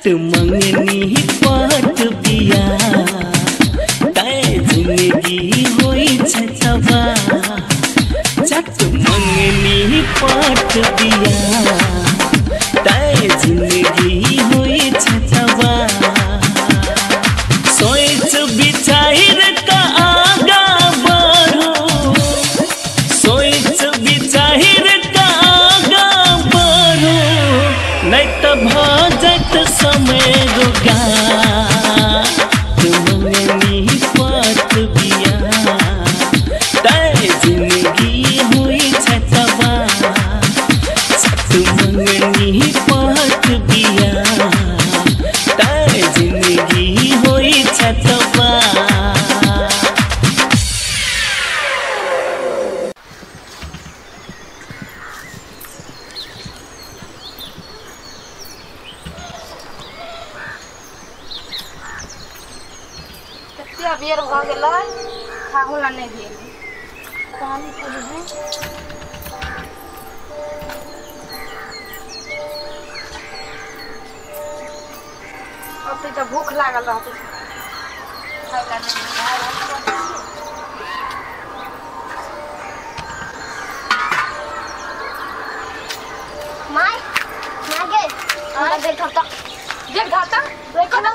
चट मंगनी पाट बिया तै जिंदगी होई छै तबाह। चट मंगनी पाट बिया तै जिंदगी होई छै तबाह। सोच विचार का आगा बढ़ो, सोच विचार का आगा बढ़ो, नहीं तो भ जात समय रोगा। मंगनी पाट बिया तै जिंदगी होई छै तबाह। चट मंगनी पाट बिया तै जिंदगी होई छै तबाह। कते बेर भऽ गेलै खाहु ला नहि भेल। पानी पीबू। अब तऽ भूख लागल रहतै, खाय ला नहि भेल। My my गे हमरा देख त देख धाता देखो में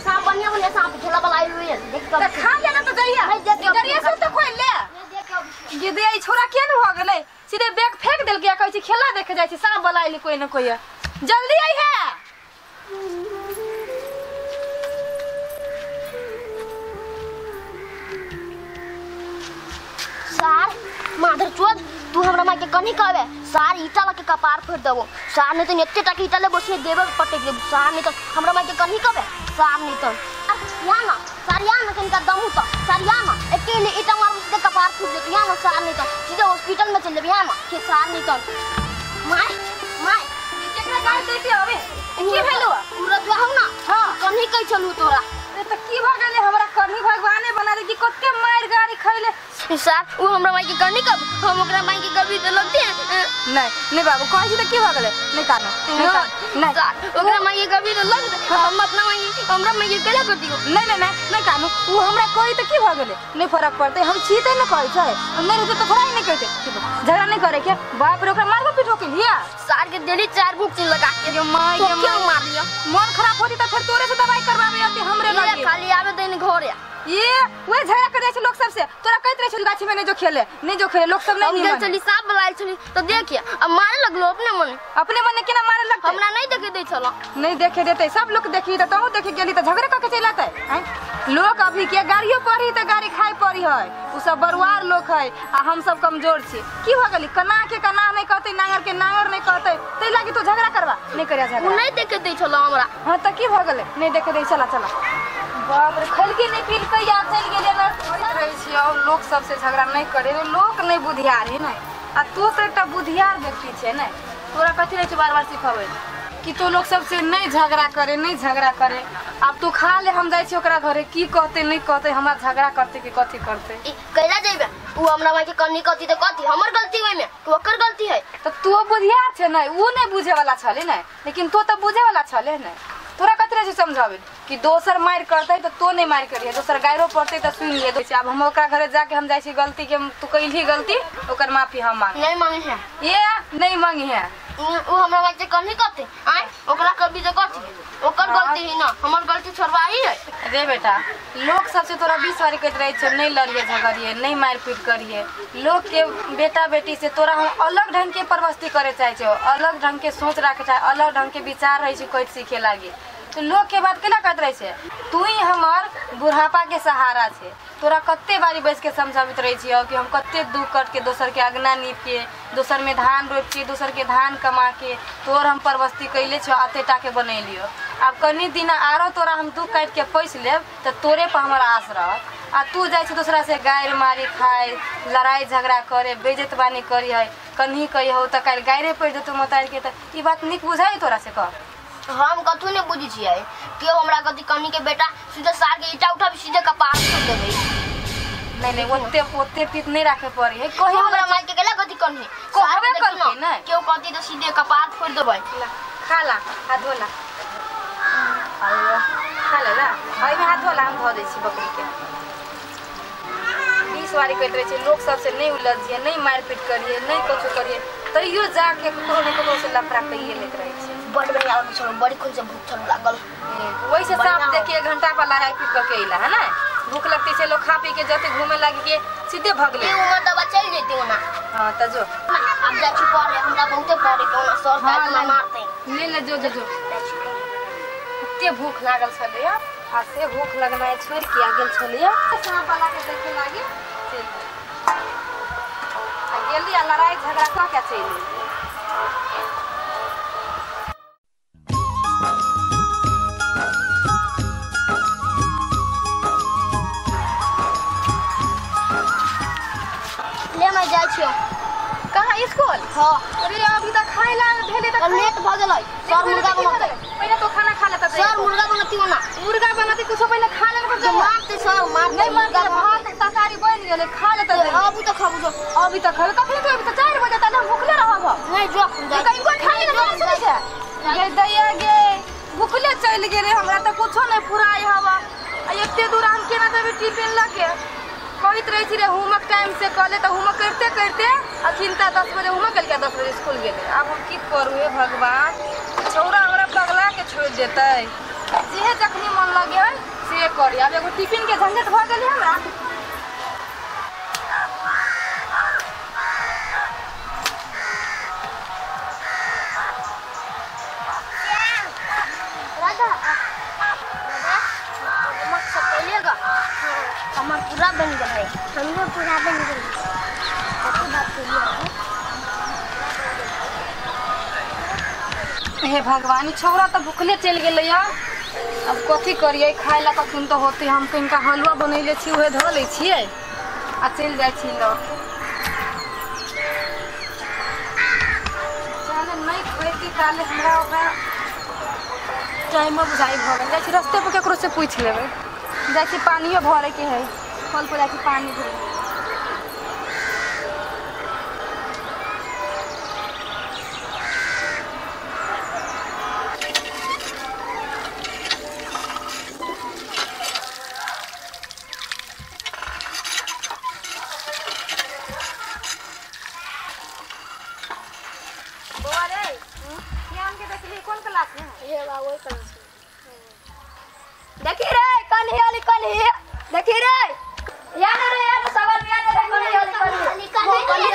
सांप बढ़िया बढ़िया सांप झोला वाला आई हुई है देख त खा लेना तो जइया जरिया से तो खोल ले। देख गे दे ई छोरा केन भ गेलै, सीधे बैग फेंक देलकै आ कहै छै खेला देखे जाइ छै सांप वाला आइली कोई न कोई। जल्दी आई है। सार मादर चोद तू हमरा माई के कनी कहबे सार ईटा लके कपार फोड़ देबो। सार नहीं तो एते टाके ईटा ले बसिए देबे पटक देबो। सार नहीं तो हमरा माई के कनी कहबे सार नहीं तो या ना सार या ना कनिका दमू तो सार या ना अकेले ईटा मार सीधे कपार फूट जेतौ या ना सार नहीं तो सीधे हॉस्पिटल में चल जेबे या ना के सार नहीं तो my my केकरा गाली देती हवे की भेलो पूरा जो हौ ना। हां कनी कहै छलू तोरा ए त की भ गेलै हमरा कनी भगवाने बना दे कि कते मार गाड़ी खैले। सार उ हमरा माई के कनी कब हम ओकरा माई के कभी तो लगते नहीं नहीं बाबू कहै छी त की भ गेलै नहीं कानो नहीं सार ओकरा माई के कभी तो लग हम अपना माई हमरा माई के केला कर दियो। नहीं नहीं नहीं नहीं कानो उ हमरा कही त की भ गेलै नहीं फरक पड़तै हम छी त न कहै छै नहीं रहते त फराई नहीं कहते झगड़ा नहीं करे के। बाप रे ओकरा मारबो पीटो के लिया सार के डेली 4 बुक लगा के जो माई के क्यों मार लिया। मन खराब होती त फिर तोरे से दवाई करवावे आती हमरे लगे खाली आवे दिन घर या ये वे झगड़ा कर जाय छै लोग सबसे तोरा कहैत रहे छै गाछी में नहीं जो खेले नहीं जो खेले लोग सब नहीं हम चली सांप बलायल छली तो देखिए अब मारे लगलो अपने मने केना मारे लगतै हमरा नहीं देखे दै छलो नहीं देखे देतै सब लोग देखी त तहु देखे गेली त झगड़ा क के चल आतै। लोग अभी के गाड़ियो पड़ी त गाड़ी खाय पड़ी है उ सब बरुआर लोग है आ हम सब कमजोर छी। की हो गेली कना के कना नहीं कहतै नांगर के नांगर नहीं कहतै तै लागी तो झगड़ा करबा नहीं करिया झगड़ा उ नहीं देखे दै छलो हमरा। हां त की हो गेलै नहीं देखे दै चला चला। बाप रे खलके नहीं पीलकै या चलि गेलै ना रहै छी और लोग सबसे झगड़ा नहीं करे लोग नहीं बुधियार है ने आ तू तो एकटा बुधियार व्यक्ति छै ने तोरा कथी रहै छै बार बार सिखबै कि तू लोग सबसे नहीं झगड़ा करे नहीं झगड़ा करे। आब तू खा ले हम जाइ छी ओकरा घरे की कहते नहीं कहते हमरा झगड़ा करते कि कथी करते कैला जइबे उ हमरा माई के कनी कहती त कथी हमर गलती होय में कि ओकर गलती है त तू बुधियार छै ने उ नहीं बुझे वाला छले ने लेकिन तू त बुझे वाला छले ने तोरा कथी रहै छै समझाबै कि दोसर मार करतै त तो नहीं मार करिहे दोसर गायरो पड़तै त सुनि ले। आब हम ओकरा घरे जाके हम जाइ छी गलती के तू कैलही गलती ओकर माफी हम मांग नहीं मांगे है ये नहीं मांगी है उ हमरा माई के कनी कहते आय ओकरा कभी त कथी ओकर गलती है ना हमर गलती छोड़वाही है। रे बेटा लोग सबसे तोरा 20 बारी कहैत रहै छै नहीं लड़िए झगड़िए नहीं मारपीट करिए लोग के बेटा बेटी से तोरा हम अलग ढंग के परवस्ती करे चाहे छै अलग ढंग के सोच राखे चाहे अलग ढंग के विचार रहै छै कहैत सीखे लागी तो लोग के बात केना कहैत रहै छै तू ही हमर बुढ़ापा के सहारा छै तोरा कते बारी बैस के समझाबैत रहै छियौ कि हम कते दुख कट के दोसर के अंगना नीप के दोसर में धान रोपि के दोसर के धान कमा के तोर हम परवस्ती कैले छियौ अते टा के बनेलियौ। आब कनी दिन आरो तोरा हम दुख काटि के पैस लेब त तोरे पर हमर आस रहत आ तू जाइ छै दोसरा से गारि मारी खाय लड़ाई झगड़ा करे बेइज्जत बानी करी है कन्ही कही त काल्हि गाइरे पड़ि जेतौ मोतारि के त ई बात नीक बुझाइ तोरा से कह। हम कथू नहीं बुझी छियै केओ हमरा कथी कनी के बेटा सीधे सार के ईटा उठाबी सीधे कपार फोड़ देबै। नहीं नहीं ओते ओते पीत नहीं राखे पड़ी है कही हमरा माई के गेला कथी कनी कहबे करके नहीं केओ कहती त सीधे कपार फोड़ देबै। खा ला आ धोला। आइयो खा लेला एहिमे हाथ धोला हम धो दै छी बकरी के। 20 बारी कहैत रहै छै लोक सबसे नहीं उलझिए, नहीं मारपीट करिए, नहीं कुछ करिए, तैयो जाके ककरो ने ककरो से लफड़ा कइए लेत रहै छै। बड़ बढ़िया लगै छलो, बड़ी खुन से भूख छलो लागल। वही से साफ देखिए 1 घंटा पर लड़ाई पीट करके अइला है ना। भूख लगती छै लोग खा पी के जते घूमे लागी के सीधे भगले। ई उम्र दवा चल जेती ओना। हां त जो अब जा छी पढ़े, हमरा बहुते पढ़े के ओना सर काट ना मारते। ले ले जो जो जो। कते भूख लागल छलै आ से भूख लगनाइ छोड़ के आ गेल छलै। सांप वाला के देखे लागी चल आ गेली आ लड़ाई झगड़ा क के चलि गेली। ले मैं जाइ छियो। कहाँ स्कूल? हां। अरे अभी तक खाय ला भेले त लेट भ गेलै। सर मुर्गा बनतै। पहिले तो खाना खा लेता। सर मुर्गा बनती ओना। मुर्गा बनती कुछो पहिले खा लेने पर जो मारते सर मारते। नहीं मारते, भात तरकारी बन गेलै खा लेता। अभी तो खाबू जो। अभी तक खाबू कखन तो अभी तो 4 बजे तक हम भूखले रहब। नहीं जो कहीं को खा लेने पर सुनै छै गे दैया गे भूखले चलि गेलै। हमरा त कुछो नहीं फुराय हवा। आ एते दूर हम केना देबै टिफिन लके? कहैत रहै छी रे होमवर्क टाइम से कले त होमवर्क करते करते अखिन त 10 बजे होमवर्क केलकै 10 बजे स्कूल गेलै। आब हम की करू हे भगवान, छौड़ा हमरा पगला के छोड़ देतै। जेहे जखनी मन लगे है से करी। आब एगो टिफिन के झंझट भ गेलै हमरा। राधा राधा होमवर्क सब कइलेगा? हमर पूरा बन गेलै। हमरो पूरा बन गेलै। कथी बात करियै? हे भगवान, ई छौड़ा त भूखले चलि गेलै। अब कथी करियै? खाय ला कखन तो होतै। हम कनिका हलुआ बनैले छी उहे धऽ लै छियै आ चलि जाइ छी लऽ के। जाने नहीं खैती काले हमरा ओकरा टाइमो बुझाइ भऽ गेल। जाइ छी रस्ते पर ककरो से पूछि लेबै। जाइ छी पानियो भरे के है, कल पर जाइ छी पानी भरे। बौआ रे, श्याम के देखली कोन क्लास में है? हे बा वही क्लास में। देखी रे कन्ही वाली कन्ही देखी रे यार रे यार सवाल यार रे कन्ही वाली कन्ही कन्ही वाली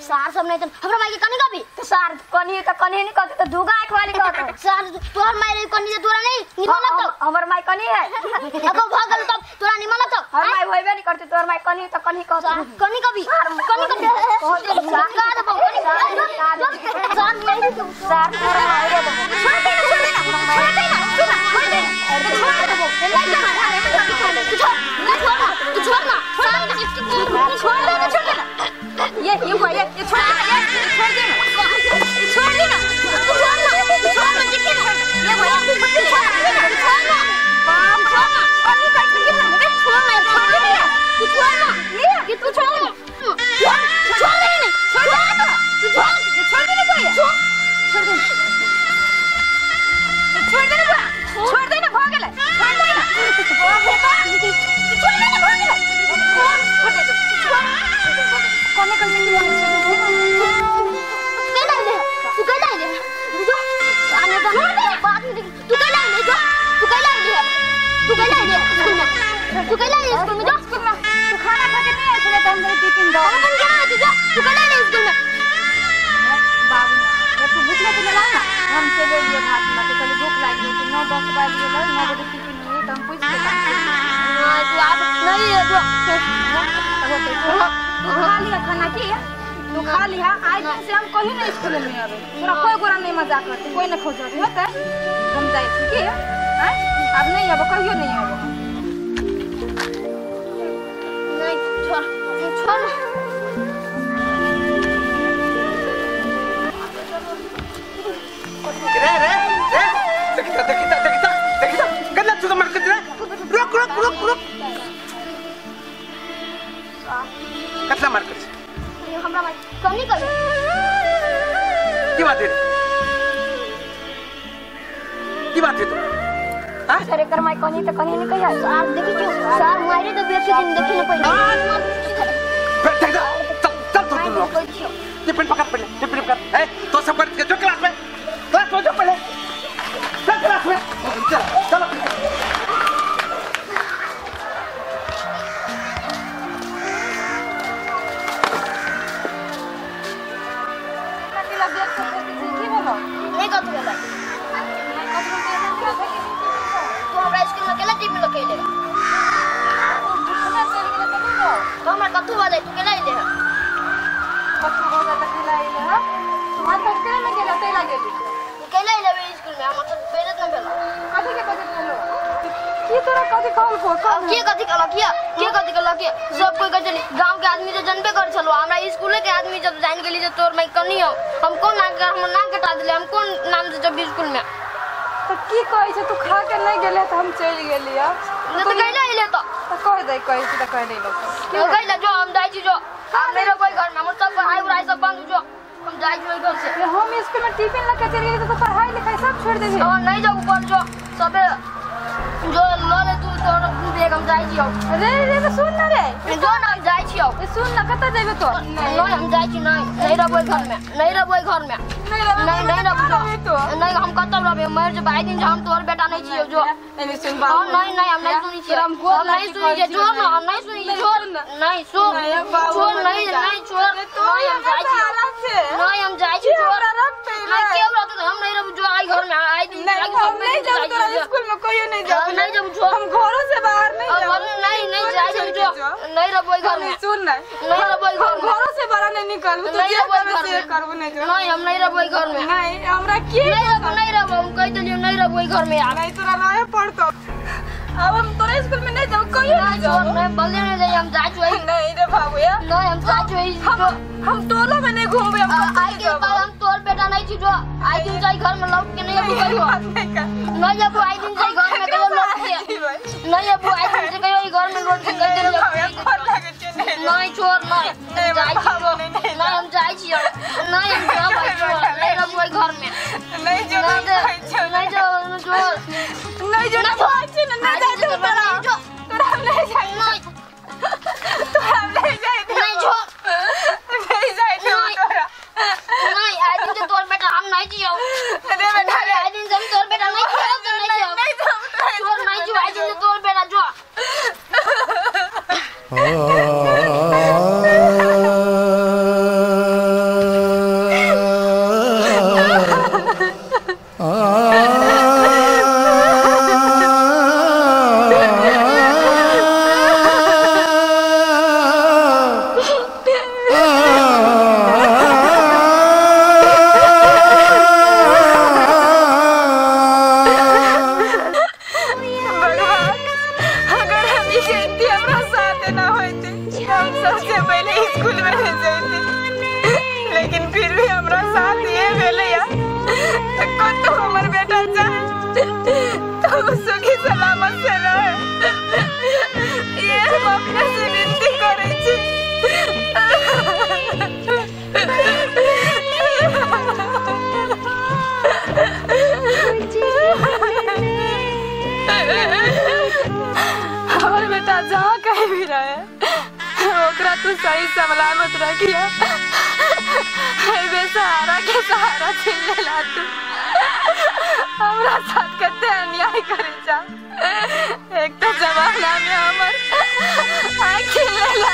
सार सब नहीं हमरा माई के कनी कभी तो सार कनी त कनी नहीं कहते तो दुगा आंख वाली कहते। सार तोहर माई रे कनी तोरा नहीं निमन लगतो। हमर माई कनी है अगो भ गेल तब तोरा निमन लगतो। हमर माई होइबे नहीं करते तोहर माई कनी त कनी कहते। कनी कभी कनी कभी कहते का देबो कनी सार नहीं सार तोरा माई रे छोड़ दे छोड़ दे छोड़ दे ना सुन छोड़ दे छोड़ देबो नहीं तू छोड़ ना छोड़ ना तू छोड़ ना सार छोड़ दे छोड़ दे ना ये हुआ ये छोड़ दे ना ये छोड़ दे ना छोड़ दे ना तू छोड़ ना तू छोड़ ना देखी ना ये हुआ तू छोड़ ना छोड़ ना बाप छोड़ ना कनी कर के ना रे छोड़ ना छोड़ दे ना तू छोड़ ना ये तू छोड़ ना छोड़ दे ना छोड़ दे ना तू छोड़ छोड़ दे ना कोई छोड़ दे छोड़ दे ना छोड़ दे ना भ गेलै छोड़ दे ना छोड़ दे ना भ गेलै छोड़ दे कोने कोने की तू कैला ले तू कैला ले जो आने का बाद में तू कैला ले जो तू कैला ले तू कैला ले स्कूल में तू कैला ले स्कूल में जो स्कूल में तू खाना खा के नहीं आए छले त हम टिफिन दो हम केना तू जो तू कैला ले स्कूल में बाबू तू भूख लग गेला ना हम चले लिए भात में तो खाली भूख लागि गेल 9-10 बाजि गेल 9 बजे टिफिन नहीं त हम पूछ के तू आब नहीं है जो तू खा लिया खाना की तू खा लिया। आज दिन से हम कहीं नहीं स्कूल में आवे तोरा कोई गोरा नहीं मजाक करते कोई नहीं खोजते होते हम जाइ छी की हैं अब नहीं आबो कहियो नहीं आबो। नहीं छोड़ छोड़। बात है की बात है तो हां सर एकर my कनी त कनी नहीं कहिया सर देखि छियो सर मारे तो बेचे दिन देखि न पहिले चल चल चल तू लोग टिफिन पकड़ पहले टिफिन पकड़ ए तो सब कर के जो क्लास में जो पहले चल क्लास में चल चल नहीं कथु भेलै तू हमरा स्कूल में केला टिफिन लके अइले तो हमरा कथु भऽ जाइ तू केला अइले हँ कथु भऽ जाइ तऽ केला अइले हँ तू हाथ पकड़े में गेला तैला गेली तू केला अइले स्कूल में हमर तऽ बेइज्जत नहि भेलौ कथी के बेइज्जत भेलौ की तोरा कथी कहलको के कथी कहलक किया के कथी कहलक के सब कोई कहै छलै गांव के आदमी तऽ जनबे करै छलो हमरा स्कूले के आदमी जब जान गेली जे तोर माय कनी हौ हम कोन नाम के हमर नाम कटा देले हम कोन नाम से जब स्कूल में त की कहै छै तू खा के नहीं गेले त हम चलि गेलियै त कैला अइले त कह दे कहै छै त कह दे लोग के कैला जो हम जाइ छी जो हम नहीं रहबै घर में हमर सब पढ़ाई उढ़ाई सब बंद जो हम जाइ छी ओइ घर से हम स्कूल में टिफिन लके चलि गेली त पढ़ाई लिखाई सब छोड़ देबी हां नहीं जाऊ ऊपर जो सबे जो ल ले तू तोर बैग हम जाइ छियौ रे रे तो सुन ना रे जो ना हम जाइ छियौ ए सुन ना कत जेबे तो नहीं हम जाइ छी नहीं नहीं रहबै घर में नहीं रहबै घर में नहीं रहबै नहीं रहबै तो नहीं हम कत रहबै मर जेबै आइ दिन हम तोर बेटा नहीं छियौ जो एने सुन बाबू नहीं नहीं हम नहीं सुनी छियौ हम नहीं सुनी छियौ छोड़ ना हम नहीं सुनी छोड़ नहीं सुन छोड़ नहीं नहीं छोड़ नहीं हम जाइ छियौ नहीं हम जाइ छी छोड़ नहीं केहू रहतै हम नहीं रहब जो आई घर में आइ दिन हम नहीं जाब तोरा स्कूल में कोइयो नहीं जाब नहीं जाब जो हम घरों से बाहर नहीं जाब नहीं नहीं जाय जो नहीं रहबै घर में सुन ना नहीं रहबै घर में घरों से बाहर नहीं निकलबू तू जे करबे से करबू नहीं जो नहीं हम नहीं रहबै घर में नहीं हमरा की नहीं रहब नहीं रहब हम कह देलियो नहीं रहबै घर में यार नहीं तोरा रहे पड़तो अब हम तोरा स्कूल में नहीं जाब कहियो नहीं जाब नहीं भले नहीं जाई हम जाइ छी नहीं रे बाबू यार नहीं हम जाइ छी हम टोला में नहीं घूमबे हम आई के बाद हम तोर बेटा नहीं छी जो आई दिन जाई घर में लौट के नहीं अबू कहियो नहीं अबू आई दिन जाई घर में कहियो लौट के नहीं अबू आई दिन से कहियो ई घर में लौट के कह देलियो नहीं छोड़ नहीं जाइ छी नहीं हम जाइ छी नहीं हम जाब नहीं रहबै घर में नहीं जो नहीं जो नहीं जो नहीं जाई तोरा तोरा नहीं जाई नहीं तोरा नहीं जाई नहीं जो नहीं जाई तोरा नहीं आई दिन से तोर बेटा हम नहीं जियो अरे बेटा आई दिन से हम तोर बेटा नहीं जियो तो नहीं जियो छोड़ नहीं जियो आई दिन से तोर बेटा जो हमर बेटा जहाँ कहीं भी रहे ओकरा तू सही सलामत रखिया बेसहारा के सहारा छीन लेला तू हमरा साथ कते अन्याय करे जा एक तो जमाना में हमर आँख छीन लेला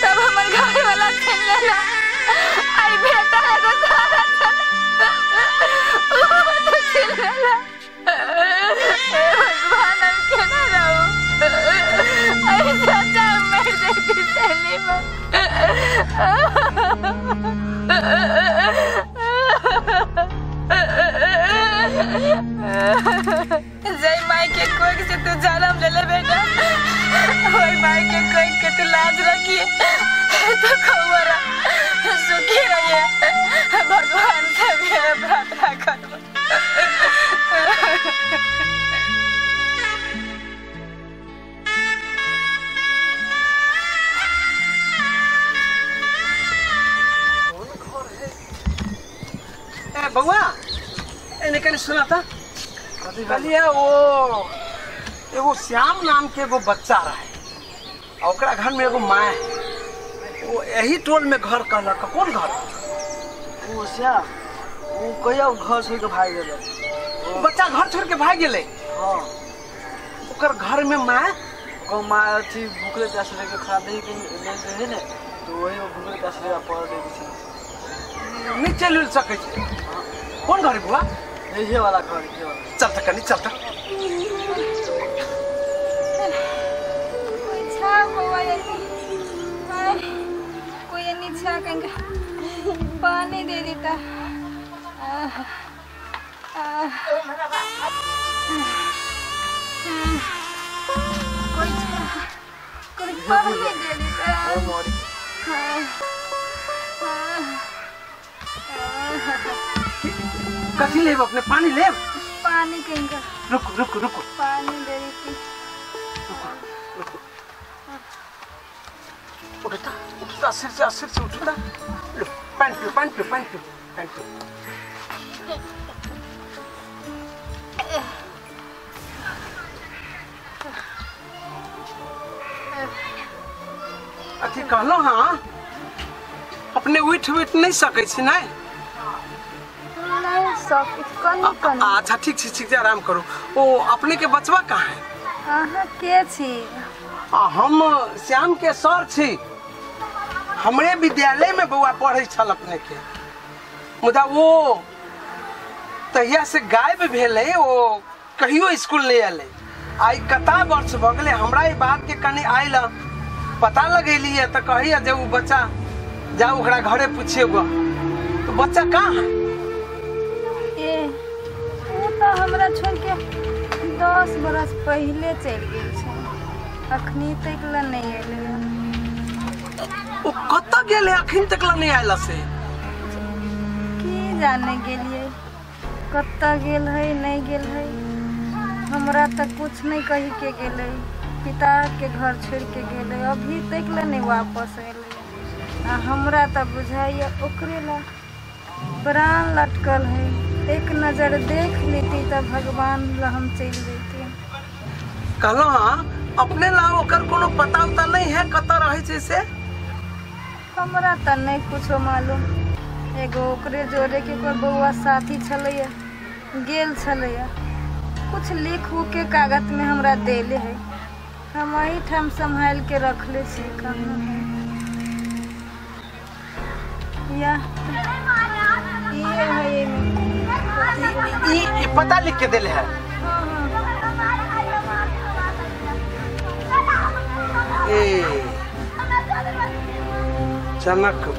तब हमर घर वाला छीन लेला आई बेटा एगो सहारा छल तो छीन लेला भगवान हम केना रहू ऐसा चाहे मर जाती शैली में जय माई के कोख से तू जन्म ले ले बेटा ओई माई के कोख के तू लाज रखिए तो खबरा सुखी रहिए भगवान से भी प्रार्थना करबो। बउआ एने कनी सुना था कहलिए वो एगो श्याम नाम के एगो बच्चा रहे आ ओकरा घर में एगो माय है, वो यही टोल में घर कहलक। कौन घर? वो श्याम वो कहिया घर छोड़ के भाग गेलै। बच्चा घर छोड़ के भाग गेलै? हाँ। ओकर घर में माय? ओकर माय अथी भूखले प्यासले के खा दही के नहीं ने तो वही भूखले प्यासले पड़ गई छै, नहीं चलि उलि सकै छै। कौन घर बुआ? यही वाला घर, ये वाला। चल त कनी चल त। कोई छा बउआ कोई एनी छा कंगा पानी दे देता। कोई छा कोई पानी दे देता। कथी लेब अपने? पानी लेब? पानी कहीं। रुक रुक रुक पानी दे देती। रुको उठता उठता सिर से उठता। लो पानी पियो पानी पियो पानी पियो पानी पियो। अथी कहलो हाँ अपने उठ उठ नहीं सकै छी नहीं? नहीं सकै कनी कनी। अच्छा ठीक छै ठीक छै आराम करू। ओ अपने के बचवा कहाँ है? अहाँ के छी? हम श्याम के सर छी। हमरे विद्यालय में बउआ पढ़ै छल अपने के, मुदा वो तहिया से गायब भेलै, ओ कहियो स्कूल नहीं अयलै। आइ कता वर्ष भऽ गेलै हमरा ई बात के कनी आयल पता लगेलियै तऽ कहैया जे ओ बच्चा जाउ ओकरा घरे पूछिए गो, तो बच्चा कहाँ है? ए वो तो हमरा छोड़ के 10 बरस पहले चलि गेल छै, अखनी तक ला नहीं अयलै। ओ कतऽ गेलै अखन तक ला नहीं आयल से? की जाने गेलियै कतऽ गेल है नहीं गेल है, हमरा तऽ कुछ नहीं कही के गेलै। पिता के घर छोड़ के गेलै, अभी तक ला नहीं वापस अयलै। आ हमरा तऽ बुझाइए ओकरे ला प्राण लटकल है, एक नजर देख लेती तऽ भगवान ला हम चलि जैती। कहलहुँ हाँ अपने ला ओकर कोनो पता उता नहीं है कतऽ रहै छै से? हमरा तऽ नहीं कुछो मालूम। एगो ओकरे जोड़े के कोई बउआ साथी छलैया गेल छलैया, कुछ लिख उख के कागज में हमरा देले है, हम एहिठाम सम्हाल के रखले छी। कहाँ है या ये है ई पता लिख के देले है? हाँ हाँ। ए जनकपुर।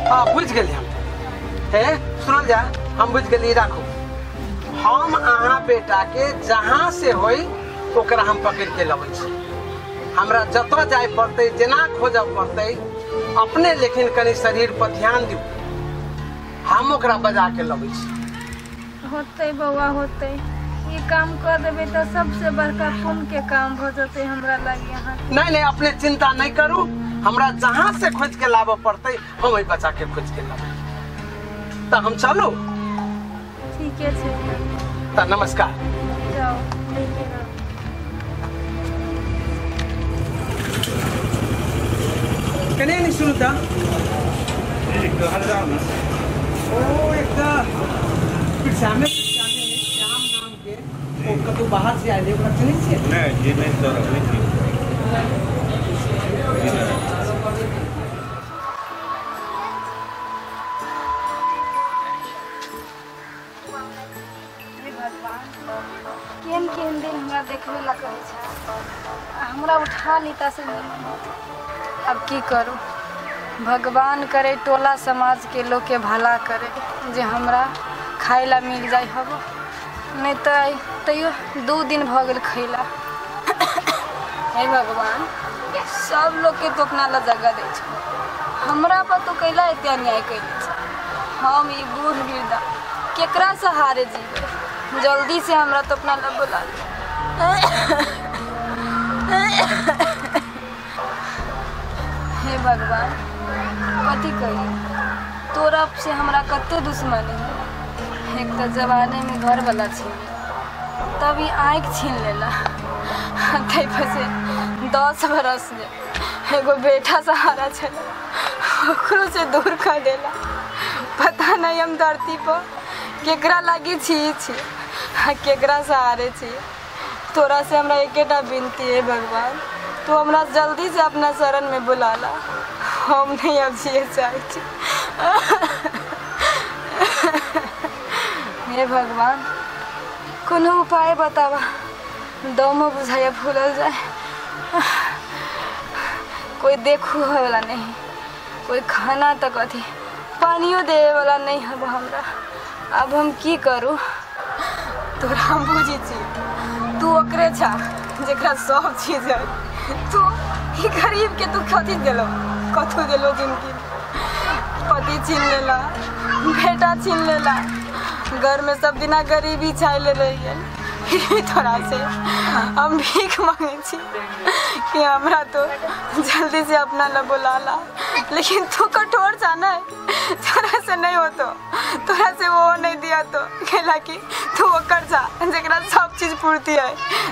हाँ बुझ गेली हम। हे सुनल जा हम बुझ गेली। राखू हम अहाँ बेटा के जहाँ से होई ओकरा हम पकड़ के लबै छी। हमरा जतऽ जाय पड़तै जेना खोजऽ पड़तै अपने, लेकिन कनी शरीर पर ध्यान दियौ, हम ओकरा बजा के लबै छी। होतै बउआ होतै, ई काम कर देबै तऽ सबसे बड़का पुण्य के काम भऽ जेतै हमरा लागि। अहाँ नहीं नहीं अपने चिंता नहीं करू, हमरा जहाँ से खोज के लाबऽ पड़तै हम एहि बच्चा के खोज के लाबै। तऽ हम चलू? ठीके छै तऽ नमस्कार। जाओ ठीक है। कने नहीं सुनू तऽ ओ एकटा श्यामे श्याम नाम के ओ कतौ बाहर से आयल है, ओकरा चिन्है छियै? नहीं जी नहीं सर नहीं। भगवान केहन केहन दिन हमरा देखबे ला कहै छै, हमरा उठा लीता से निमन। अब की करू, भगवान करे टोला समाज के लोग के भला करे जे हमरा खाय ला मिल जाए हब, नहीं तो तैयो 2 दिन भऽ गेल खैला। हे भगवान सब लोग के तो अपना ला जगह दै छै, हमरा पर तो कैला एते अन्याय कैले छै। हम ई बूढ़ वृद्धा केकरा सहारे जीबै, जल्दी से हमरा तो अपना ला बुला ले। हे भगवान, कथी कही, तोरा से हमरा कते दुश्मनी है। एक तो जवाने में घर वाला छीन, तब ई आँख छीन लेला, तै पर से 10 बरस में एगो बेटा सहारा छला, ओकरो से दूर कर देला। पता नहीं हम धरती पर केकरा लागी छी छी आ केकरा सहारे छी। तोरा से हमरा एकेटा विनती है भगवान, तू हमरा जल्दी से अपना शरण में बुला ला, हम नहीं अब जिए चाहे छी। हे भगवान, कोनो उपाय बतावा, दमो बुझाइया फूलल जाए, कोई देखू वाला नहीं, कोई खाना तक अथी पानियो देवे वाला नहीं है हमरा। अब हम की करूँ? तोरा हम बुझी छी, तू ओकरे छा जेकरा सब चीज है, तू ई गरीब के तू कथी देलो, कथू देलो जिंदगी। पति छीन लेला, बेटा छीन लेला, घर में सब दिना गरीबी छाइले रह गेल। फिर भी तोरा से हम भीख मांगे छी कि हमरा तो जल्दी से अपना ल बुला ला, लेकिन तू कठोर छा ना, तोरा से नहीं हो तो, तोरा से वो नहीं दिया तो कहला कि तू ओकर छा जेकरा सब चीज पूर्ति है,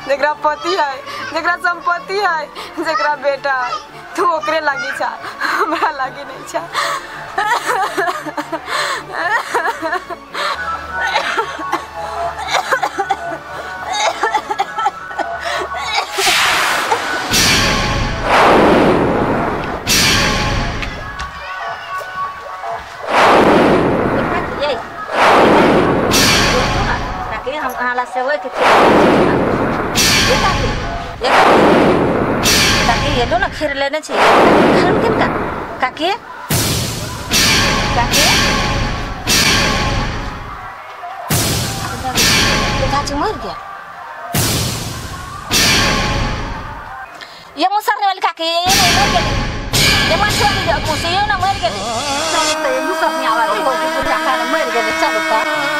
जेकरा पति है, जेकरा संपत्ति है, जेकरा बेटा है, तू ओकरे लागी छा, हमरा लागी नहीं छा। काकी ना खीर लेने छी का काकी काकी चाची मर गया। ये मुसरने वाली काकी ये नहीं मर गेली, ये मत छोड़ दे कुछ, ये ना मर गेली। चल तो ये मुसरने वाली हो गई पूरा खाना मर गेली। चल तो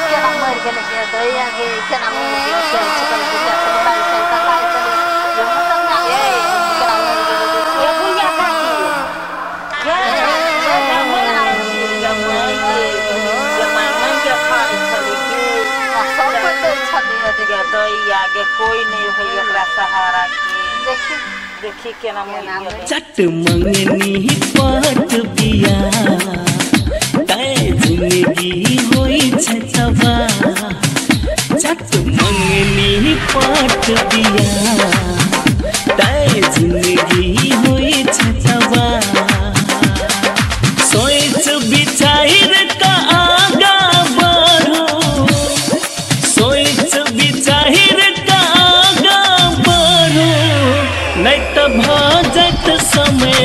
केना मर गेली के दया के केना मर गेली, चल चल पूजा के बाई चल का काय चल ये मुसरने ये केना मर गेली ये बुढ़िया काकी ये मर गेली ये मन के खाई छली के सब तो छली के दया के कोई नहीं होई एकरा सहारा के। देखी देखी केना मर गेली। चट मंगनी पाट बिया तै जिंदगी होई छै तबाह, चट मंगनी पाट बिया तै जिंदगी होई छै तबाह। सोच विचार का आगा बढ़ो, सोच विचार का आगा बढ़ो, नहीं तो भऽ जायत समय